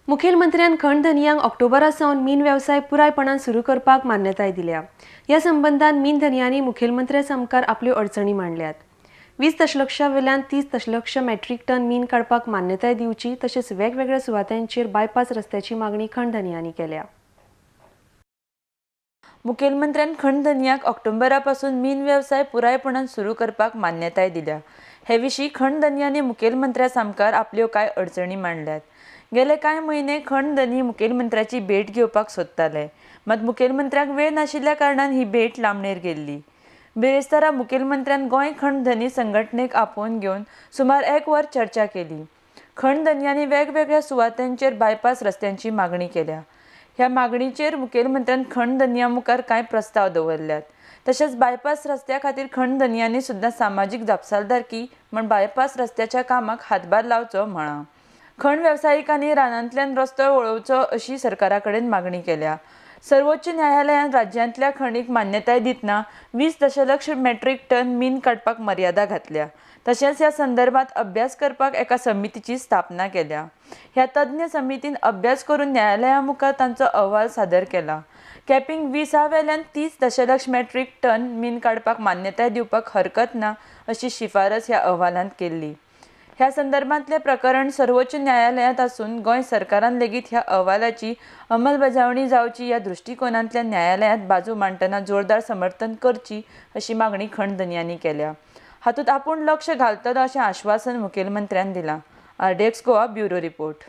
मुखेलमंत्र्यान खण धनयांक ऑक्टोबरा सावन मीन वेवसाय पुरायपणान सुरू करपाक मान्यताय दिल्या. ह्या संबंदान मीन धनयांनी मुखेलमंत्र्या सामकार आपल्यो अडचणी मांडल्यात. 20 दशलक्षा वेल्यान 30 दशलक्ष मेट्रीक टन मीन काडपाक मान्यताय दिवची तशेंच वेगवेगळ्या सुवातांचेर बायपास रस्त्याची मागणी खण धनयांनी केल्या. मुखेलमंत्र्यान खण धनयांक ऑक्टोबरा पासून मीन वेवसाय पुरायपणान सुरू करपाक मान्यताय दिल्या. हे विशीं खण धनयांनी मुखेलमंत्र्या सामकार आपल्यो कांय अडचणी मांडल्यात. गेले कांय म्हयने खण धनी मुखेलमंत्र्याची भेट घेवपाक सोदताले, मात मुखेलमंत्र्याक वेळ नाशिल्ल्या कारणान ही भेट लांबणेर गेल्ली. बिरेस्तारा मुखेलमंत्र्यान गोंय खण धनी संघटनेक आपोवन घेवन सुमार 1 वर चर्चा केली. खण धनयांनी वेगवेगळ्या सुवातांचेर बायपास रस्त्यांची मागणी केल्या. ह्या मागणीचेर मुखेलमंत्र्यान खण धनयां मुखार कांय प्रस्ताव दवरल्यात. तशेंच बायपास रस्त्या खातीर खण धनयांनी सुद्दां सामाजीक जापसालदारकी म्हण बायपास रस्त्याच्या कामाक हातभार लावचो म्हळां. खण वेवसायिकांनी रानांतल्यान रस्तो वळोवचो अशी सरकारा कडेन मागणी केल्या. सर्वोच्च न्यायालयान राज्यांतल्या खणीक मान्यताय दितना 20 दशलक्ष मेट्रीक टन मीन काडपाक मर्यादा घातल्या. तशेंच ह्या संदर्भात अभ्यास करपाक एका समितीची स्थापना केल्या. ह्या तज्ञ समितीन अभ्यास करून न्यायालया मुखार तांचो अहवाल सादर केला. कॅपिंग 20 वेल्यान 30 दशलक्ष मेट्रीक टन मीन काडपाक मान्यताय दिवपाक हरकत ना अशी शिफारस ह्या अहवालांत केल्ली. ह्या संदर्भांतलें प्रकरण सर्वोच्च न्यायालयांत आसून गोंय सरकारान लेगीत ह्या अहवालाची अंमलबजावणी जावची ह्या दृश्टिकोनांतल्यान न्यायालयांत बाजू मांडटना जोरदार समर्थन करची अशी मागणी खण धनयांनी केल्या. हातूंत आपूण लक्ष घालतलो अशें आश्वासन मुखेलमंत्र्यान दिलां. RDX Goa bureau report.